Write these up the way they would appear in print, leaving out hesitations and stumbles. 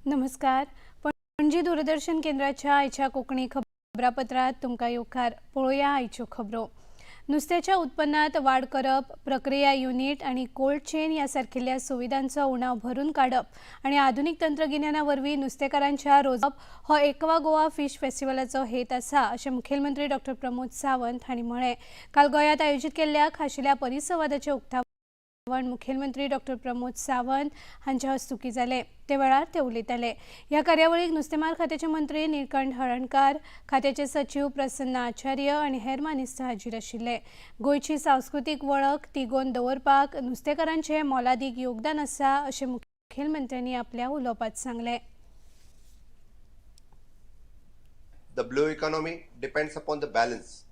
नमस्कार. पणजी दूरदर्शन केंद्राच्या आयच्या कोंकणी खबरापत्रांत तुमकां येवकार. पळोवया आयच्यो खबरो. नुस्त्याच्या उत्पन्नात वाड करप, प्रक्रिया युनिट आनी कोल्ड चेन ह्या सारकिल्ल्या सुविधांचो उणाव भरून काडप आनी आधुनीक तंत्रगिन्याना वरवीं नुस्तेकारांच्या रोजप हो एकवा गोवा फिश फेस्टिवलाचो हेत आसा, अशें मुखेलमंत्री डॉक्टर प्रमोद सावंत हांणी म्हळें. काल गोंयांत आयोजीत केल्ल्या खाशेल्या परिसंवादाचें उक्तावण मुखेलमंत्री डॉक्टर प्रमोद सावंत हांच्या हस्तुकीं जालें. ते वेळार ते उलयताले. ह्या कार्यावळीक नुस्तेमार खात्याचे मंत्री निळकंठ हळर्णकार, खात्याचे सचीव प्रसन्न आचार्य आनी हेर मानेस्त हाजीर आशिल्ले. गोंयची सांस्कृतीक वळख तिगोवन दवरपाक नुस्तेकारांचें मोलादीक योगदान आसा, अशें मुखेलमंत्र्यांनी आपल्या उलोवपांत सांगलें. The blue economy depends upon the balance.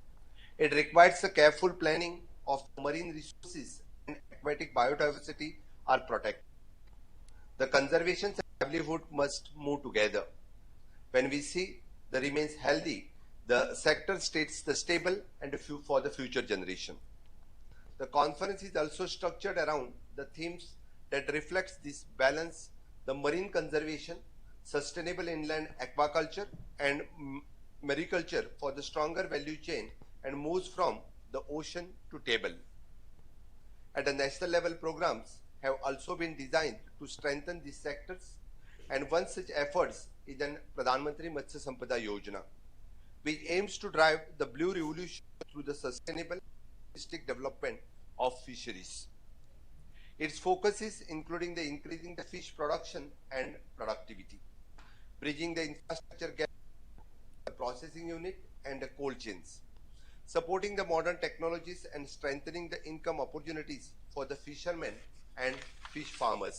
It requires a careful planning of the marine resources and aquatic biodiversity are protected. The conservation and livelihood must move together. When we see the remains healthy, the sector stays the stable and for the future generation. The conference is also structured around the themes that reflects this balance: the marine conservation, sustainable inland aquaculture and mariculture for the stronger value chain and moves from the ocean to table. At the national level, programs have also been designed to strengthen these sectors, and one such efforts is an Pradhan Mantri Matsya Sampada Yojana, which aims to drive the blue revolution through the sustainable holistic development of fisheries. Its focus is including the increasing the fish production and productivity, bridging the infrastructure gap, the processing unit and the cold chains, supporting the modern technologies and strengthening the income opportunities for the fishermen and fish farmers.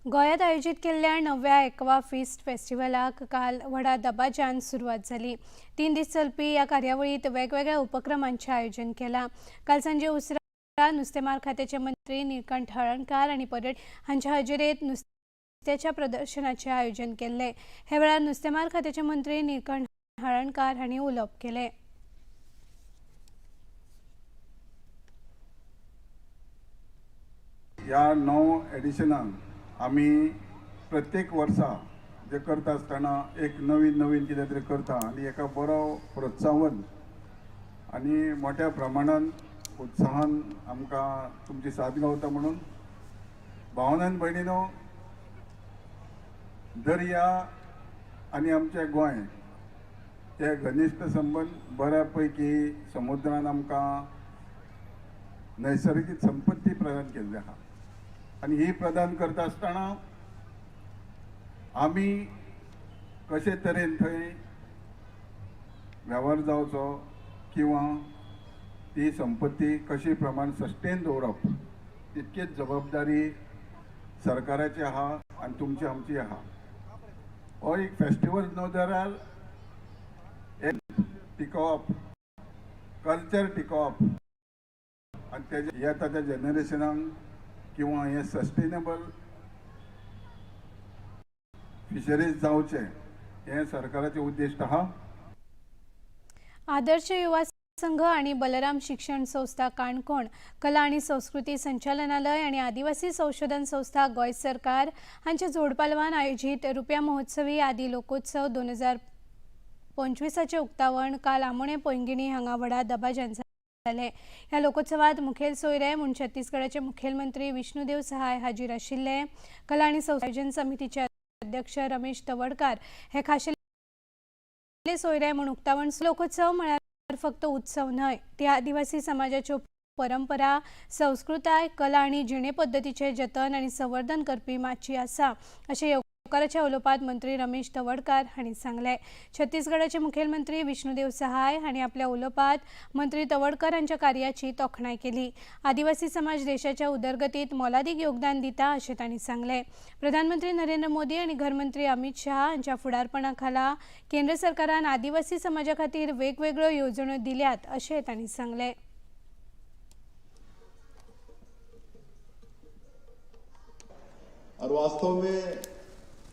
गोंयांत आयोजीत केल्ल्या णव्या aqua feast फेस्टिवलाक काल व्हडा दबाज्यान सुरवात जाली. 3 दीस चलपी ह्या कार्यावळींत वेगवेगळ्या उपक्रमांचें आयोजन केलां. काल सांजे उसरां नुस्तेमार खात्याचे मंत्री निळकंठ हळर्णकार आनी पर्यटक हांच्या हजेरेंत नुस्त्याच्या प्रदर्शनाचें आयोजन केल्लें. हे वेळार नुस्तेमार खात्याचे मंत्री निळकंठ हळर्णकार हांणी उलोवप केलें. ह्या 9 एडिशनान आमी प्रत्येक वर्सा जे करता आसतना एक नवीन नवीन कितें तरी करता आनी एका बरो प्रोत्साहन आनी मोठ्या प्रमाणान उत्साहान आमकां तुमची साथ गावता. म्हणून भावनान आनी भयणीनो, दर्या आनी आमचें गोंय हे घनिश्ट संबंद बऱ्या पैकी समुद्रान आमकां नैसर्गीक संपत्ती प्रदान केल्ली आहा आनी ही प्रदान करता आसतना आमी कशे तरेन थंय वेव्हार जावचो किंवा ती संपत्ती कशी प्रमाण सस्टेन दवरप तितकीच जबाबदारी सरकाराची आहा आनी तुमची आमची आहा. हो एक फेस्टिवल न्हू जाल्यार एक टिकोवप, कल्चर टिकोवप आनी तेजे येता त्या जनरेशनाक किंवा हें सस्टेनेबल फिशरीज जावचें हें सरकाराचें उद्दिश्ट आहा. आदर्श युवा संघ आणि बलराम शिक्षण संस्था काणकोण, कला आणि संस्कृती संचालनालय आणि आदिवासी संशोधन संस्था गोंय सरकार हांच्या जोडपालवान आयोजीत रुप्या महोत्सवी आदी लोकोत्सव 2025 उक्तावण काल आमोणे पैंगिणी हांगा व्हडा दबाज्यान जालें. ह्या लोकोत्सवात मुखेल सोयरे म्हूण छत्तीसगडाचे मुखेलमंत्री विष्णुदेव सहाय हाजीर आशिल्ले. कला आणि संशोधन समितीचे अध्यक्ष रमेश तवडकार हे खाशेले सोयरे म्हूण उक्तावण. लोकोत्सव म्हळ्यार फक्त उत्सव न्हय, ती आदिवासी समाजाच्यो परंपरा, संस्कृताय, कला आनी जिणे पद्दतीचें जतन आनी संवर्धन करपी माची आसा, अशें येवकाराच्या उलोवपांत मंत्री रमेश तवडकार हांणी सांगलें. छत्तीसगडाचे मुखेलमंत्री विष्णुदेव सहाय हांणी आपल्या उलोवपांत मंत्री तवडकर हांच्या कार्याची तोखणाय केली. आदिवासी समाज देशाच्या उदरगतीत मोलादीक योगदान दिता, अशें तांणी सांगलें. प्रधानमंत्री नरेंद्र मोदी आनी घरमंत्री अमित शहा हांच्या फुडारपणा खाला केंद्र सरकारान आदिवासी समाजा खातीर वेगवेगळ्यो येवजण्यो दिल्यात, अशें तांणी सांगलें. और वास्तव में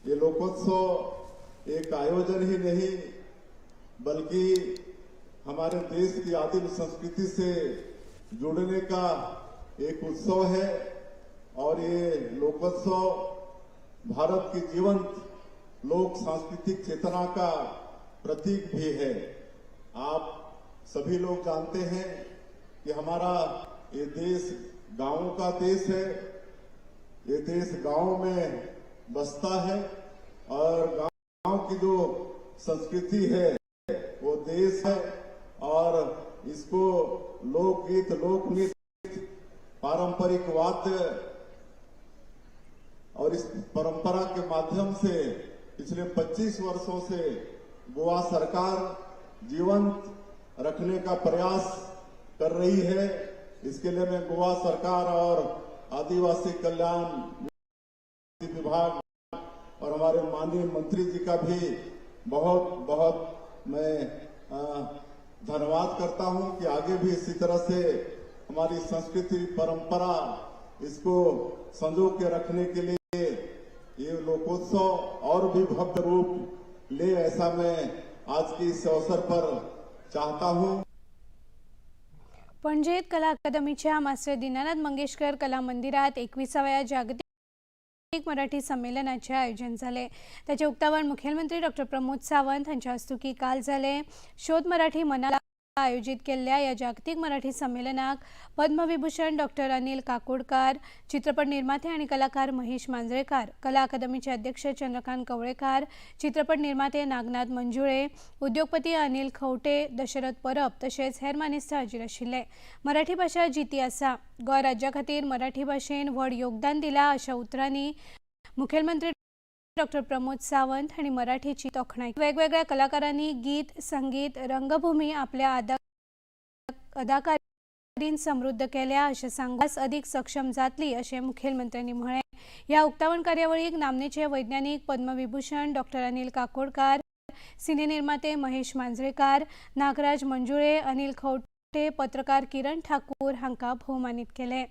ये लोकोत्सव एक आयोजन ही नहीं बल्कि हमारे देश की आदिम संस्कृति से जुड़ने का एक उत्सव है और ये लोकोत्सव भारत की जीवंत लोक सांस्कृतिक चेतना का प्रतीक भी है। आप सभी लोग जानते हैं कि हमारा ये देश गांवों का देश है, ये देश गांव में बसता है और गांव की जो संस्कृति है वो देश है और इसको लोकगीत, लोकनृत्य, पारंपरिक वाद्य और इस परंपरा के माध्यम से पिछले 25 वर्षों से गोवा सरकार जीवंत रखने का प्रयास कर रही है। इसके लिए मैं गोवा सरकार और आदिवासी कल्याण विभाग और हमारे माननीय मंत्री जी का भी बहुत बहुत मैं धन्यवाद करता हूं कि आगे भी इसी तरह से हमारी संस्कृति परंपरा इसको संजो के रखने के लिए ये लोकोत्सव और भी भव्य रूप ले, ऐसा मैं आज के इस अवसर पर चाहता हूं। पणजेत कला अकादमीच्या मास्टर दीनानाथ मंगेशकर कला मंदिरात 21व्या जागतिक मराठी संमेलनाचे आयोजन जालें। ताचें उक्तावण मुखेलमंत्री डॉक्टर प्रमोद सावंत हांच्या हस्तुकीं काल जालें। शोध मराठी मनाला आयोजित केल्ल्या ह्या जागतिक मराठी संमेलनाक पद्मविभूषण डॉक्टर अनिल काकोडकार, चित्रपट निर्माते आनी कलाकार महेश मांजरेकार, कला अकादमीचे अध्यक्ष चंद्रकांत कवळेकार, चित्रपट निर्माते नागनाथ मंजुळे, उद्योगपती अनिल खवटे, दशरथ परब तशेंच हेर मानेस्त हाजीर आशिल्ले। मराठी भाशा जिती आसा, गोंय राज्या खातीर मराठी भाशेन व्हड योगदान दिलां अशा उतरांनी मुखेलमंत्री डॉक्टर प्रमोद सावंत हांणी मराठीची तोखणाय। वेगवेगळ्या कलाकारांनी गीत, संगीत, रंगभूमी आपल्या अदाकारीन समृद्ध केल्या अशें सांगून अदीक सक्षम जातली अशें मुखेलमंत्र्यांनी म्हळें। ह्या उक्तावण कार्यावळीक नामनेचे वैज्ञानिक पद्मविभूषण डॉक्टर अनिल काकोडकार, सिने निर्माते महेश मांजरेकार, नागराज मंजुळे, अनिल खवटे, पत्रकार किरण ठाकूर हांकां भोवमानीत केले।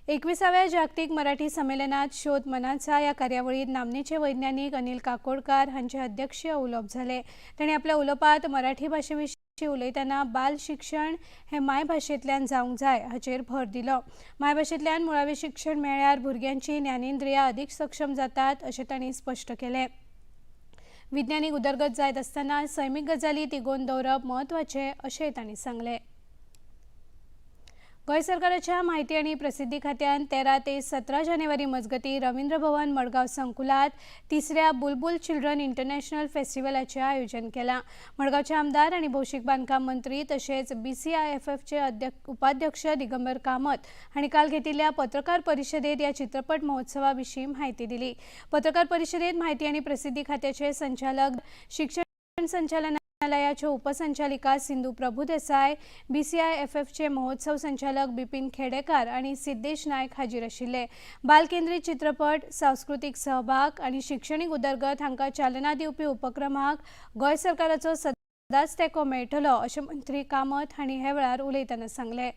21व्या जागतिक मराठी संमेलनात शोध मनाचा ह्या कार्यावळीत नामनेचे वैज्ञानिक अनिल काकोडकार हांचे अध्यक्षीय उलोवप जालें। तांणी आपल्या उलोवपांत मराठी भाशे विशीं उलयतना बाल शिक्षण हें मायभाशेंतल्यान जावंक जाय हाचेर भर दिलो। मायभाशेंतल्यान मुळावें शिक्षण मेळ्ळ्यार भुरग्यांची ज्ञानेंद्रियां अदीक सक्षम जातात अशें तांणी स्पश्ट केलें। विज्ञानीक उदरगत जायत आसतना सैमीक गजाली तिगोवन दवरप म्हत्वाचें अशेंय तांणी सांगलें। गोंय सरकाराच्या म्हायती आनी प्रसिद्धी खात्यान 13 ते 17 जानेवारी मजगतीं रवींद्र भवन मडगांव संकुलात तिसऱ्या बुलबुल चिल्ड्रन इंटरनॅशनल फेस्टिवलाचें आयोजन केलां। मडगांवचे आमदार आनी भौशीक बांदकाम मंत्री तशेंच बीसीआयएफएफचे उपाध्यक्ष दिगंबर कामत हांणी काल घेतिल्ल्या पत्रकार परिशदेंत ह्या चित्रपट महोत्सवा विशीं म्हायती दिली। पत्रकार परिशदेंत म्हायती आनी प्रसिद्धी खात्याचे संचालक, शिक्षण संचालनालयाच्यो उपसंचालिका सिंधू प्रभुदेसाय, बीसीआयएफएफचे महोत्सव संचालक बिपिन खेडेकार आनी सिद्धेश नायक हाजीर आशिल्ले। बाल केंद्रीत चित्रपट, सांस्कृतीक सहभाग आनी शिक्षणीक उदरगत हांकां चालना दिवपी उपक्रमाक गोंय सरकाराचो सदांच तेंको मेळटलो अशें मंत्री कामत हांणी ह्या वेळार उलयतना सांगलें।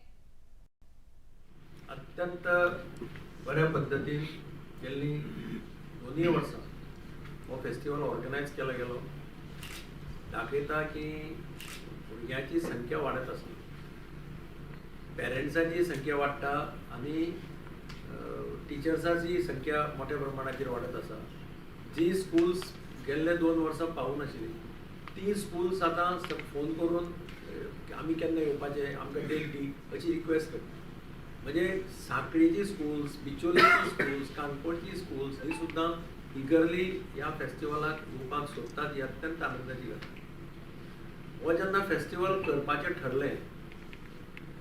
अत्यंत बऱ्या पद्दतीन गेल्ली दोनूय वर्सां हो फेस्टिवल ऑर्गनायज केलो गेलो। दाखयता की भुरग्यांची संख्या वाडत आसा, पेरंट्सांची संख्या वाडटा आनी टिचर्साची संख्या मोठ्या प्रमाणाचेर वाडत आसा। जी स्कुल्स गेल्ले 2 वर्सां पावूनाशिल्ली ती स्कुल्स आतां फोन करून आमी केन्ना येवपाचें, आमकां डेट दी अशी रिक्वेस्ट करता। म्हणजे सांखळीची स्कुल्स, बिचोलीची स्कुल्स, काणकोणची स्कुल्स ही सुद्दां इगरली ह्या फेस्टिवलाक येवपाक सोदतात, ही अत्यंत आनंदाची गजाल। हो जेन्ना फेस्टिवल करपाचें ठरलें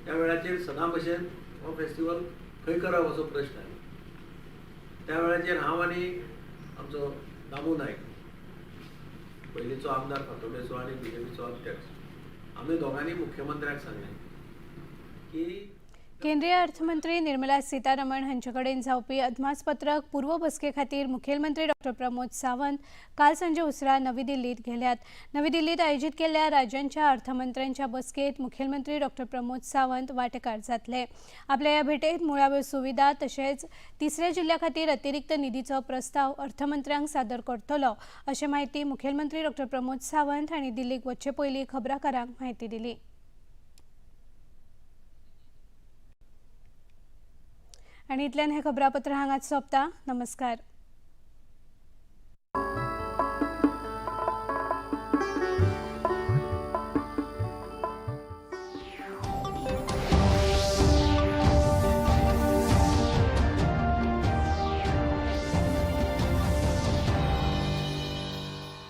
त्या वेळाचेर सदां भशेन हो फेस्टिवल खंय करप असो प्रश्न आयलो। त्या वेळाचेर हांव आनी आमचो दामू नायक, पयलींचो आमदार फातोर्डेचो आनी बीजेपीचो अध्यक्ष, आमी दोगांनी मुख्यमंत्र्याक सांगलें की केंद्रीय अर्थमंत्री निर्मला सीतारमण हांचे कडेन जावपी अदमासपत्रक पूर्व बसके खातीर मुखेलमंत्री डॉक्टर प्रमोद सावंत काल सांजे उसरां नवी दिल्लीत गेल्यात। नवी दिल्लीत आयोजीत केल्ल्या राज्यांच्या अर्थमंत्र्यांच्या बसकेत मुखेलमंत्री डॉक्टर प्रमोद सावंत वांटेकार जातले। आपल्या ह्या भेटेत मुळाव्यो सुविधा तशेंच तिसऱ्या जिल्ल्या खातीर अतिरिक्त निधीचो प्रस्ताव अर्थमंत्र्यांक सादर करतलो अशें म्हायती मुखेलमंत्री डॉक्टर प्रमोद सावंत हांणी दिल्लीक वचचे पयलीं खबराकारांक म्हायती दिली। आनी इतल्यान हें खबरापत्र हांगाच सोंपता। नमस्कार।